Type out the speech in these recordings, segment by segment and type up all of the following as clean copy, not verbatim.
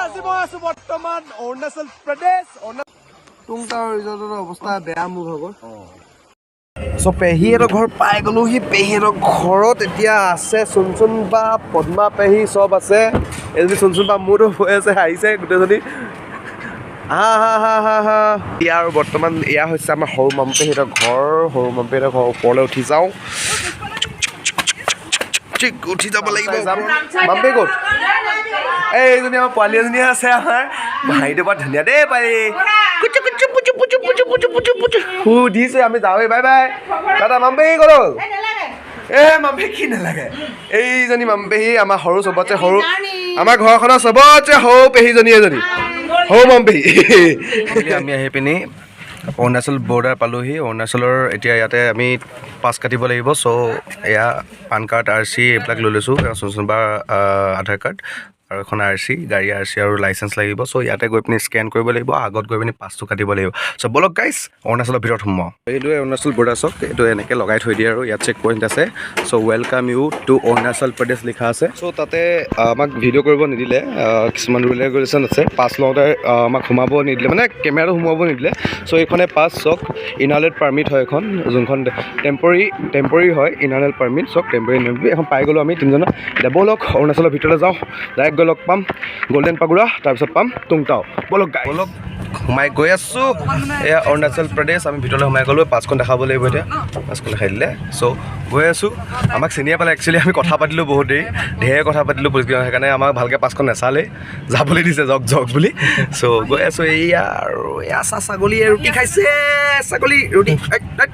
আজি মই আছো বৰ্তমান অৰুণাচল প্ৰদেশ। টুংটাও ৰিজৰ্টৰ অৱস্থা বেয়া মোৰ ভাগৰ। চ' পেহীহঁতৰ ঘৰ পাই গ'লোহি। পেহীহঁতৰ ঘৰত এতিয়া আছে চুনচুন বা, পদ্মা পেহী চব আছে। এজনী চুনচুন বা মোৰতো হৈ আছে, আহিছে গোটেইজনী। হা হা হা হা হা। এতিয়া আৰু বৰ্তমান এয়া হৈছে আমাৰ সৰু মামপেহীহঁতৰ ঘৰ। সৰু মামপেহীহঁতৰ ঘৰৰ ওপৰলৈ উঠি যাওঁ। ঠিক উঠি যাব লাগিব। মামপেহী ক'ত? এই এইজনী আমাৰ পোৱালি এজনী আছে। আমাৰ হাঁহিটো বৰ ধুনীয়া দেই পোৱালি। কুচু কুচু পুচু পুচু পুচু পুচু পুচু পুচু সুধিছে। আমি যাওঁৱেই, বাই বাই দাদা। মামপেহী ক'ত গ'ল? এ মামপেহী কি নালাগে। এইজনী মামপেহী আমাৰ সৰু, চবতছে সৰু, আমাৰ ঘৰখনৰ চবতছে সৰু পেহীজনী, এজনী সৰু মামপেহী। আমি আহি পিনি অৰুণাচল বৰ্ডাৰ পালোহি। অৰুণাচলৰ এতিয়া ইয়াতে আমি পাছ কাটিব লাগিব। চ' এয়া পান কাৰ্ড, আৰ চি এইবিলাক লৈ লৈছোঁ। চোন বা আধাৰ কাৰ্ড আৰু এখন আৰ চি, গাড়ী আৰ চি আৰু লাইচেঞ্চ লাগিব। চ' ইয়াতে গৈ পিনি স্কেন কৰিব লাগিব, আগত গৈ পিনি পাছটো কাটিব লাগিব। চ' ব'লক গাইজ, অৰুণাচলৰ ভিতৰত সোমাওঁ। এইটোৱে অৰুণাচল বৰ্ডাৰ চাওক। এইটো এনেকৈ লগাই থৈ দিয়ে আৰু ইয়াত চেক পইণ্ট আছে। চ' "Welcome you to Arunachal Pradesh" লিখা আছে। চ' তাতে আমাক ভিডিঅ' কৰিব নিদিলে। কিছুমান ৰুল ৰেগুলেশ্যন আছে। পাছ লওঁতে আমাক সোমাব নিদিলে, মানে কেমেৰাটো সোমাব নিদিলে। চ' এইখনে পাছ চাওক, ইনাৰ লাইন পাৰ্মিট হয় এখন, যোনখন টেম্পৰেৰী হয় ইনাৰ লাইন পাৰ্মিট। চাওক, টেম্পৰেৰী এখন পাই গ'লোঁ আমি তিনিজনৰ। এতিয়া ব'লক, অৰুণাচলৰ ভিতৰলৈ যাওঁ। ডাইৰেক্ট গৈ লগ পাম গল্ডেন পাগুৰা, তাৰপিছত পাম টুংটাও। ব'লক গাইজ, ব'লক, সোমাই গৈ আছোঁ। এয়া অৰুণাচল প্ৰদেশ। আমি ভিতৰলৈ সোমাই গ'লোঁ। পাছখন দেখাব লাগিব এতিয়া। পাছখন দেখাই দিলে। চ' গৈ আছোঁ। আমাক চিনিয়ে পালে। একচুৱেলি আমি কথা পাতিলোঁ বহুত দেৰি, ঢেৰ কথা পাতিলোঁ পুলিচকেইজন, সেইকাৰণে আমাক ভালকৈ পাছখন নেচালেই, যাবলৈ দিছে যাওক যাওক বুলি। চ' গৈ আছোঁ। এইয়া আৰু এয়া চা, ছাগলীয়ে ৰুটি খাইছে। ছাগলী ৰুটি এক, এক।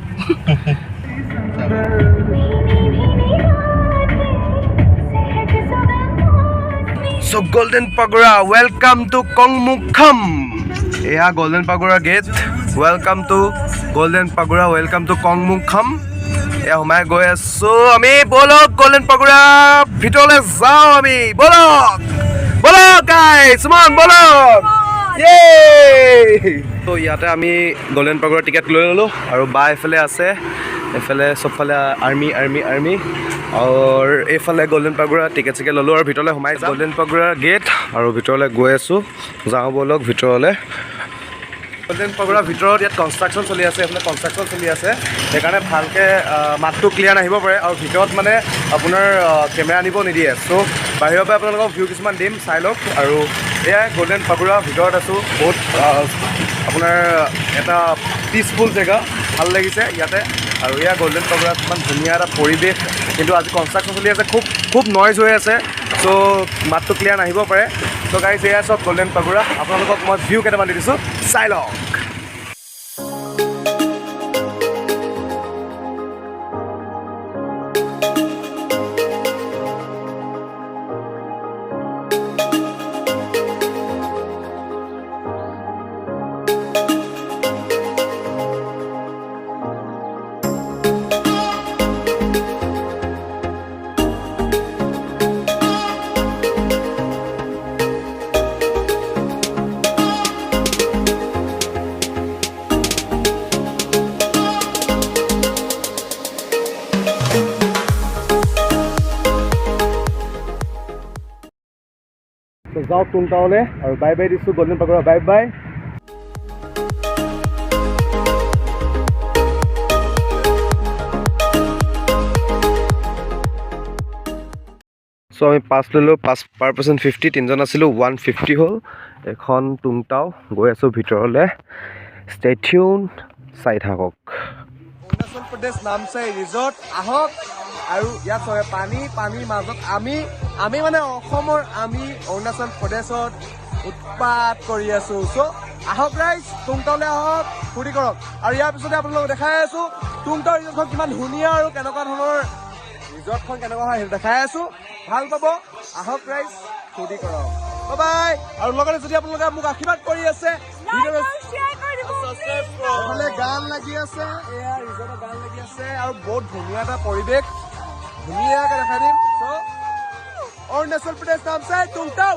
চ' গল্ডেন পাগোৰা, welcome to কংমুখম। এয়া golden pagoda gate. Welcome to Golden Pagoda, welcome to Kongmukham. এয়া সোমাই গৈ আছো আমি। ব'লক, গল্ডেন পাগোৰা ভিতৰলৈ যাওঁ আমি। ব'লক ব'লক গাইজ, সুমন ব'লক। ত' ইয়াতে আমি গল্ডেন পাগোৰা টিকেট লৈ ল'লোঁ আৰু বা এইফালে আছে। এইফালে চবফালে আৰ্মি, আৰ্মি, আৰ্মি। আৰু এইফালে গল্ডেন পাগোৰা টিকেট চিকেট ল'লোঁ আৰু ভিতৰলৈ সোমাই যাওঁ। গল্ডেন পাগোৰা গেট আৰু ভিতৰলৈ গৈ আছোঁ। যাওঁ ব'লক ভিতৰলৈ। গল্ডেন পাগোৰাৰ ভিতৰত ইয়াত কনষ্ট্ৰাকশ্যন চলি আছে। এইফালে কনষ্ট্ৰাকশ্যন চলি আছে, সেইকাৰণে ভালকৈ মাতটো ক্লিয়াৰ নাহিব পাৰে। আৰু ভিতৰত মানে আপোনাৰ কেমেৰা আনিব নিদিয়ে। চ' বাহিৰৰ পৰা আপোনালোকক ভিউ কিছুমান দিম, চাই লওক। আৰু এয়াই গল্ডেন পাগোৰা ভিতৰত আছোঁ। বহুত আপোনাৰ এটা পিচফুল জেগা, ভাল লাগিছে ইয়াতে। আৰু এয়া গল্ডেন পাগোৰা, ইমান ধুনীয়া এটা পৰিৱেশ। কিন্তু আজি কনষ্ট্ৰাকশ্যন চলি আছে, খুব খুব নইজ হৈ আছে। চ' মাতটো ক্লিয়াৰ নাহিব পাৰে। চ' গাইজ, এয়া চব গল্ডেন পাগোৰা। আপোনালোকক মই ভিউ কেইটামান দি দিছোঁ, চাই লওক। যাওঁ টুংটাওলৈ আৰু বাই বাই দিছোঁ গল্ডেন পাগোৰা, বাই বাই। চ' আমি পাছ ল'লোঁ। পাছ পাৰ পাৰ্চন 50, তিনিজন আছিলোঁ, 150 হ'ল। এখন টুংটাও, গৈ আছোঁ ভিতৰলৈ। ষ্টে টিউন, চাই থাকক। অৰুণাচল প্ৰদেশ নামচাই ৰিজৰ্ট আহক আৰু ইয়াত চবে পানী, পানীৰ মাজত আমি আমি মানে অসমৰ আমি অৰুণাচল প্ৰদেশত উৎপাত কৰি আছো। চ' আহক ৰাইজ, টুংটাওলৈ আহক, ফূৰ্তি কৰক। আৰু ইয়াৰ পিছতে আপোনালোকক দেখাই আছো টুংটাও ৰিজৰ্টখন কিমান ধুনীয়া আৰু কেনেকুৱা ধৰণৰ ৰিজৰ্টখন কেনেকুৱা হয় সেইটো দেখাই আছো। ভাল পাব। আহক ৰাইজ, ফূৰ্তি কৰক। Bye bye. আৰু লগতে যদি আপোনালোকে মোক আশীৰ্বাদ কৰি আছে, এইফালে গান লাগি আছে। এয়া ৰিজৰ্টৰ গান লাগি আছে আৰু বহুত ধুনীয়া এটা পৰিৱেশ, ধুনীয়াকে দেখাই দিম। চ' অৰুণাচল প্ৰদেশ নামচাই টুংটাও।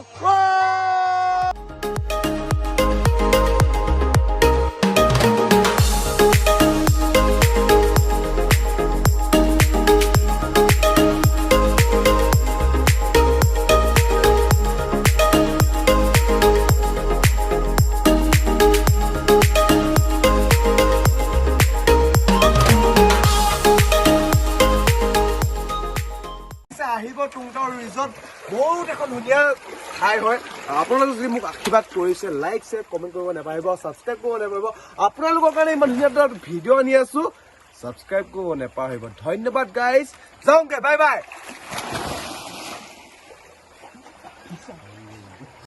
ৰিজৰ্ট বহুত এখন ধুনীয়া ঠাই হয়। আপোনালোকে যদি মোক আশীৰ্বাদ কৰিছে, লাইক, শ্বেয়াৰ, কমেণ্ট কৰিব নাপাহৰিব, ছাবস্ক্ৰাইব কৰিব নাপাহৰিব। আপোনালোকৰ কাৰণে ইমান ধুনীয়া এটা ভিডিঅ' আনি আছোঁ, ছাবস্ক্ৰাইব কৰিব নাপাহৰিব। ধন্যবাদ গাইজ, যাওঁগে, বাই বাই।